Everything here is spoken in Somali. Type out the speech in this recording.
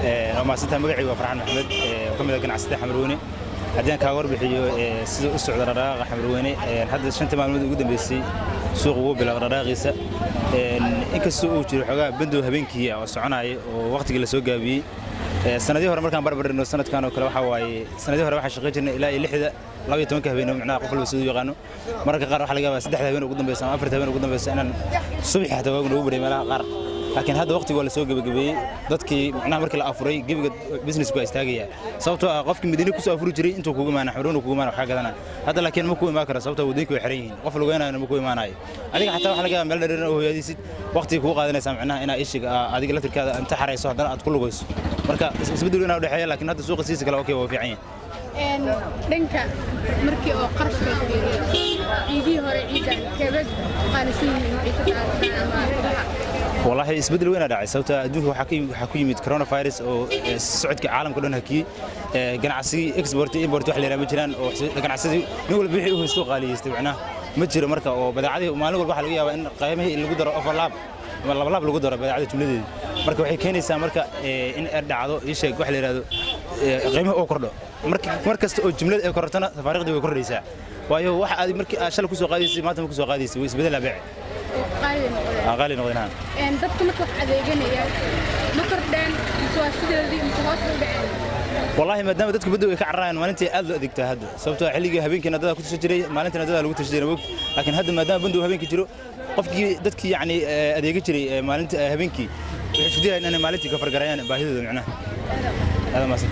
Waa mahadsantahay. Magacaygu waa Farxaan Maxamed oo ka mid ah ganacsatada Xamarweyne. Haddii aan kaaga warbixiyo sida u socda dhaqdhaqaaqa Xamarweyne, hadda 5-ta maalmood ugu dambeysay suuqa wuu bilaabay dhaqdhaqaaqiisa, inkastoo uu jiro xoogaa bandow habeenkii ah oo soconaya oo waqtigii la soo gaabiyey. Sanadihii hore markaan barbarino sanadkan oo kale, waxaa waaye sanadihii hore waxaan shaqayn jirnay ilaa iyo 6-da, 12-ka habeenimo, macnaha qof walba siduu u yaqaano. Mararka qaar waxaa laga yaabaa 3-da habeen ugu dambeysa ama 4-ta habeen ugu dambeysa inaan subaxii xataa waagu noogu baryay meelaha qaar. Laakiin hadda waqtigu waa la soo gebagabeeyey. Dadkii macnaha markii la afuray, gebiga businessku waa istaagaya, sababtoo ah qofkii Madiine kusoo afuri jiray intuu kugu imaana, Xamarweyne kugu imaana, waxaa gadana. Hadda laakiin ma ku imaan karo, sababtoo waddooyinka way xiran yihiin. Qof lugeynayana ma ku imaanayo. Adiga xataa waxaa laga yaabaa meel dheer oo hoyaadisid, waqtiga kugu qaadanaysaa macnaha inaa ishiga adiga laftirkaada inta xarayso haddana aad ku lugayso. Marka isbeddel inaa udhexeeya, laakiin hadda suuqa siisa kale okay, waa fiican yahay. Dhanka markii oo qarashka la fiiriyo, ciidihii hore ciidan keebed qaalisan yihiin ciidada ama kabaha? Wallaahi isbeddel weyn aa dhacay, sababtoo adduunka waxaa ku yimid coronavirus oo socodka caalamka dhan hakiyey. Ganacsigii export iyo import wax la yidhaha ma jiraan, oo ganacsadii nin walba wixii u haysto qaaliyeystay macnaha ma jiro. Marka oo badeecadii maalin walba waxaa laga yaabaa in qiimihii lagu daro overlap ama labalaab lagu daro badeecada jumladeedii. Marka waxay keenaysaa marka in ay dhacdo ii sheeg wax la yidhahdo qiimaha oo kordho. Marka mar kasta oo jumlada ay korortana, tafaariiqdii way kordhaysaa, waayo waxa aad markii aad shalay ku soo qaadaysay maanta ma ku soo qaadaysay, way isbedelaa beec. Oo qaali noqdeen. Aan qaali noqdeen, haa. Dadka marka wax adeeganaya ma kordheen mise waa sideedii mise hoos u dhaceen? Wallaahi maadaama dadku baddow ay ka cararayaan, maalintii aad loo adeegtaa hadda, sababtoo ah xilligii habeenkiina dadaa ku tashan jiray, maalintiina dadaa lagu tashan jiray mog. Laakiin hadda maadaama bandow habeenkii jiro, qofkii dadkii yacni adeega jiray maalinta habeenkii waxay isku dayayaan inay maalintii ka fargarayaan baahidooda macnaha. Aad mahadsan.